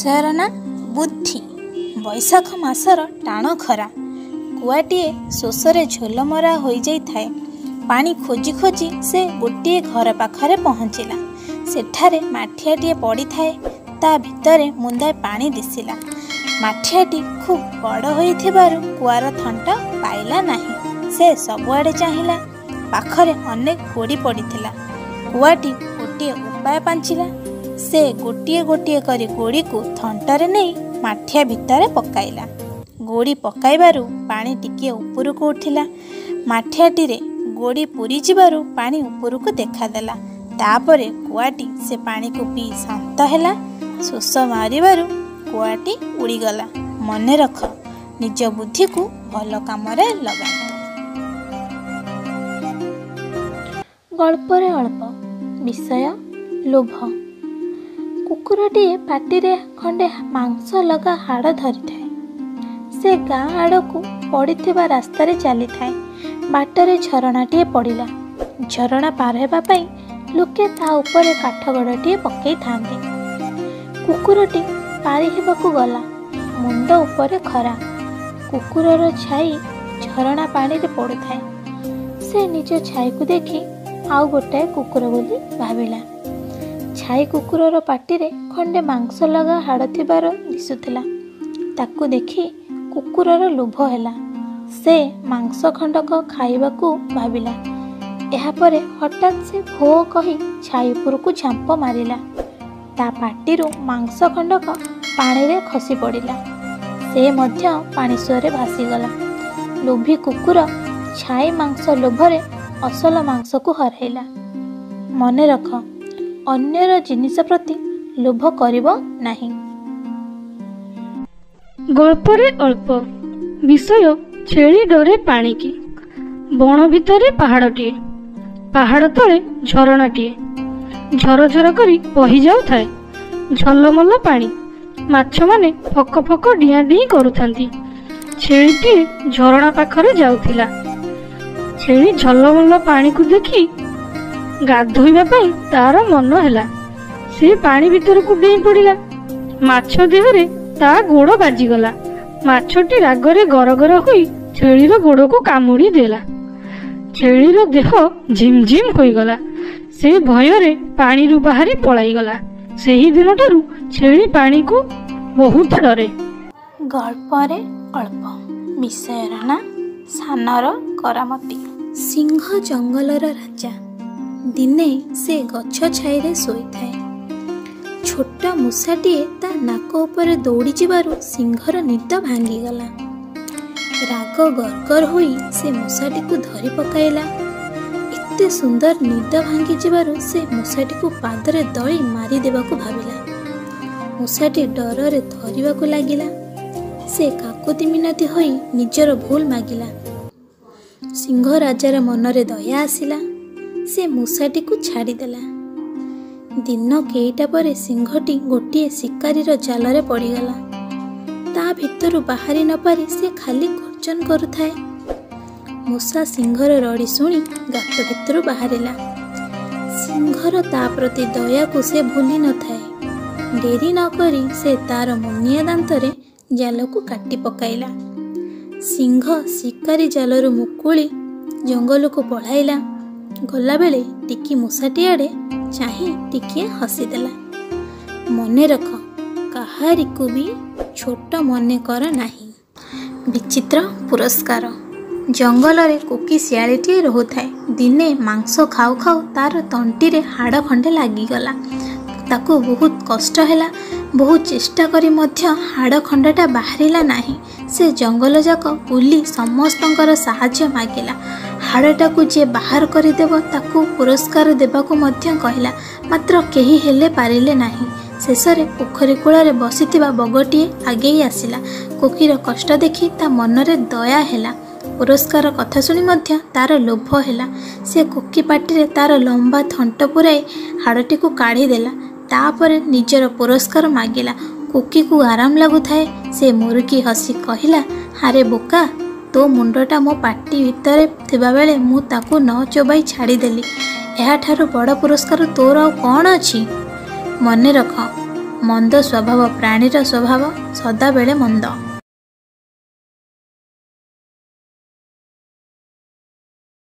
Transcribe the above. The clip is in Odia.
ବିଷୟର ନାଁ ବୁଦ୍ଧି। ବୈଶାଖ ମାସର ଟାଣ ଖରା। କୁଆଟିଏ ଶୋଷରେ ଝୋଲମରା ହୋଇଯାଇଥାଏ। ପାଣି ଖୋଜି ଖୋଜି ସେ ଗୋଟିଏ ଘର ପାଖରେ ପହଞ୍ଚିଲା। ସେଠାରେ ମାଠିଆଟିଏ ପଡ଼ିଥାଏ। ତା ଭିତରେ ମୁନ୍ଦାଏ ପାଣି ଦିଶିଲା। ମାଠିଆଟି ଖୁବ୍ ବଡ଼ ହୋଇଥିବାରୁ କୁଆର ଥଣ୍ଟ ପାଇଲା ନାହିଁ। ସେ ସବୁଆଡ଼େ ଚାହିଁଲା। ପାଖରେ ଅନେକ ଗୋଡ଼ି ପଡ଼ିଥିଲା। କୁଆଟି ଗୋଟିଏ ଉପାୟ ପାଞ୍ଚିଲା। ସେ ଗୋଟିଏ ଗୋଟିଏ କରି ଗୋଡ଼ିକୁ ଥଣ୍ଟରେ ନେଇ ମାଠିଆ ଭିତରେ ପକାଇଲା। ଗୋଡ଼ି ପକାଇବାରୁ ପାଣି ଟିକିଏ ଉପରକୁ ଉଠିଲା। ମାଠିଆଟିରେ ଗୋଡ଼ି ପୂରିଯିବାରୁ ପାଣି ଉପରକୁ ଦେଖାଦେଲା। ତାପରେ କୁଆଟି ସେ ପାଣିକୁ ପିଇ ଶାନ୍ତ ହେଲା। ଶୋଷ ମାରିବାରୁ କୁଆଟି ଉଡ଼ିଗଲା। ମନେରଖ, ନିଜ ବୁଦ୍ଧିକୁ ଭଲ କାମରେ ଲଗାନ୍ତୁ। ଗଳ୍ପରେ ଅଳ୍ପ। ବିଷୟ ଲୋଭ। କୁକୁରଟିଏ ପାଟିରେ ଖଣ୍ଡେ ମାଂସ ଲଗା ହାଡ଼ ଧରିଥାଏ। ସେ ଗାଁ ଆଡ଼କୁ ପଡ଼ିଥିବା ରାସ୍ତାରେ ଚାଲିଥାଏ। ବାଟରେ ଝରଣାଟିଏ ପଡ଼ିଲା। ଝରଣା ପାର ହେବା ପାଇଁ ଲୋକେ ତା ଉପରେ କାଠଗଡ଼ଟିଏ ପକାଇଥାନ୍ତି। କୁକୁରଟି ପାରି ହେବାକୁ ଗଲା। ମୁଣ୍ଡ ଉପରେ ଖରା। କୁକୁରର ଛାଇ ଝରଣା ପାଣିରେ ପଡ଼ୁଥାଏ। ସେ ନିଜ ଛାଇକୁ ଦେଖି ଆଉ ଗୋଟାଏ କୁକୁର ବୋଲି ଭାବିଲା। ଛାଇ କୁକୁରର ପାଟିରେ ଖଣ୍ଡେ ମାଂସ ଲଗା ହାଡ଼ ଥିବାର ଦିଶୁଥିଲା। ତାକୁ ଦେଖି କୁକୁରର ଲୋଭ ହେଲା। ସେ ମାଂସ ଖଣ୍ଡକ ଖାଇବାକୁ ଭାବିଲା। ଏହାପରେ ହଠାତ୍ ସେ ଭୋ କହି ଛାଇ ଉପରକୁ ଝାମ୍ପ ମାରିଲା। ତା ପାଟିରୁ ମାଂସ ଖଣ୍ଡକ ପାଣିରେ ଖସି ପଡ଼ିଲା। ସେ ମଧ୍ୟ ପାଣି ସୁଅରେ ଭାସିଗଲା। ଲୋଭୀ କୁକୁର ଛାଇ ମାଂସ ଲୋଭରେ ଅସଲ ମାଂସକୁ ହରାଇଲା। ମନେରଖ, ଅନ୍ୟର ଜିନିଷ ପ୍ରତି ଲୋଭ କରିବ ନାହିଁ। ଗଳ୍ପରେ ଅଳ୍ପ। ବିଷୟ ଛେଳି ଡରେ ପାଣିକି। ବଣ ଭିତରେ ପାହାଡ଼ଟିଏ। ପାହାଡ଼ ତଳେ ଝରଣାଟିଏ ଝରଝର କରି ବହି ଯାଉଥାଏ। ଝଲମଲ ପାଣି। ମାଛମାନେ ଫକ ଫକ ଡିଆଁ ଡିଇଁ କରୁଥାନ୍ତି। ଛେଳିଟିଏ ଝରଣା ପାଖରେ ଯାଉଥିଲା। ଛେଳି ଝଲମଲ ପାଣିକୁ ଦେଖି ଗାଧୋଇବା ପାଇଁ ତାର ମନ ହେଲା। ସେ ପାଣି ଭିତରକୁ ଡେଇଁ ପଡ଼ିଲା। ମାଛ ଦେହରେ ତା ଗୋଡ଼ ବାଜିଗଲା। ମାଛଟି ରାଗରେ ଗରଗର ହୋଇ ଛେଳିର ଗୋଡ଼କୁ କାମୁଡ଼ି ଦେଲା। ଛେଳିର ଦେହ ଝିମଝିମ ହୋଇଗଲା। ସେ ଭୟରେ ପାଣିରୁ ବାହାରି ପଳାଇଗଲା। ସେହି ଦିନଠାରୁ ଛେଳି ପାଣିକୁ ବହୁତ ଡରେ। ଗଳ୍ପରେ ଅଳ୍ପ। ବିଷୟର ନାଁ ସାନର କରାମତି। ସିଂହ ଜଙ୍ଗଲର ରାଜା। ଦିନେ ସେ ଗଛ ଛାଇରେ ଶୋଇଥାଏ। ଛୋଟ ମୂଷାଟିଏ ତା ନାକ ଉପରେ ଦୌଡ଼ିଯିବାରୁ ସିଂହର ନିଦ ଭାଙ୍ଗିଗଲା। ରାଗ ଗରଗର ହୋଇ ସେ ମୂଷାଟିକୁ ଧରି ପକାଇଲା। ଏତେ ସୁନ୍ଦର ନିଦ ଭାଙ୍ଗିଯିବାରୁ ସେ ମୂଷାଟିକୁ ପାଦରେ ଦଳି ମାରିଦେବାକୁ ଭାବିଲା। ମୂଷାଟି ଡରରେ ଥରିବାକୁ ଲାଗିଲା। ସେ କାକୁତି ମିନତି ହୋଇ ନିଜର ଭୁଲ ମାଗିଲା। ସିଂହ ରାଜାର ମନରେ ଦୟା ଆସିଲା। ସେ ମୂଷାଟିକୁ ଛାଡ଼ିଦେଲା। ଦିନ କେଇଟା ପରେ ସିଂହଟି ଗୋଟିଏ ଶିକାରୀର ଜାଲରେ ପଡ଼ିଗଲା। ତା ଭିତରୁ ବାହାରି ନପାରି ସେ ଖାଲି ଗର୍ଜନ କରୁଥାଏ। ମୂଷା ସିଂହର ରଡ଼ି ଶୁଣି ଗାତ ଭିତରୁ ବାହାରିଲା। ସିଂହର ତା ପ୍ରତି ଦୟାକୁ ସେ ଭୁଲି ନଥାଏ। ଡେରି ନକରି ସେ ତାର ମୁନିଆ ଦାନ୍ତରେ ଜାଲକୁ କାଟି ପକାଇଲା। ସିଂହ ଶିକାରୀ ଜାଲରୁ ମୁକୁଳି ଜଙ୍ଗଲକୁ ପଳାଇଲା। ଗଲାବେଳେ ଟିକି ମୂଷାଟି ଆଡ଼େ ଚାହିଁ ଟିକିଏ ହସିଦେଲା। ମନେରଖ, କାହାରିକୁ ବି ଛୋଟ ମନେ କର ନାହିଁ। ବିଚିତ୍ର ପୁରସ୍କାର। ଜଙ୍ଗଲରେ କୋକି ଶିଆଳିଟିଏ ରହୁଥାଏ। ଦିନେ ମାଂସ ଖାଉ ଖାଉ ତାର ତଣ୍ଟିରେ ହାଡ଼ ଖଣ୍ଡେ ଲାଗିଗଲା। ତାକୁ ବହୁତ କଷ୍ଟ ହେଲା। ବହୁତ ଚେଷ୍ଟା କରି ମଧ୍ୟ ହାଡ଼ ଖଣ୍ଡଟା ବାହାରିଲା ନାହିଁ। ସେ ଜଙ୍ଗଲଯାକ ବୁଲି ସମସ୍ତଙ୍କର ସାହାଯ୍ୟ ମାଗିଲା। ହାଡ଼ଟାକୁ ଯିଏ ବାହାର କରିଦେବ ତାକୁ ପୁରସ୍କାର ଦେବାକୁ ମଧ୍ୟ କହିଲା। ମାତ୍ର କେହି ହେଲେ ପାରିଲେ ନାହିଁ। ଶେଷରେ ପୋଖରୀ କୂଳରେ ବସିଥିବା ବଗଟିଏ ଆଗେଇ ଆସିଲା। କୋକିର କଷ୍ଟ ଦେଖି ତା ମନରେ ଦୟା ହେଲା। ପୁରସ୍କାର କଥା ଶୁଣି ମଧ୍ୟ ତାର ଲୋଭ ହେଲା। ସେ କୋକି ପାଟିରେ ତାର ଲମ୍ବା ଥଣ୍ଟ ପୂରାଇ ହାଡ଼ଟିକୁ କାଢ଼ିଦେଲା। ତାପରେ ନିଜର ପୁରସ୍କାର ମାଗିଲା। କୋକିକୁ ଆରାମ ଲାଗୁଥାଏ। ସେ ମୁରୁକି ହସି କହିଲା, ଆରେ ବୋକା, ତୋ ମୁଣ୍ଡଟା ମୋ ପାଟି ଭିତରେ ଥିବାବେଳେ ମୁଁ ତାକୁ ନ ଚୋବାଇ ଛାଡ଼ିଦେଲି। ଏହାଠାରୁ ବଡ଼ ପୁରସ୍କାର ତୋର ଆଉ କ'ଣ ଅଛି? ମନେରଖ, ମନ୍ଦ ସ୍ୱଭାବ ପ୍ରାଣୀର ସ୍ୱଭାବ ସଦାବେଳେ ମନ୍ଦ।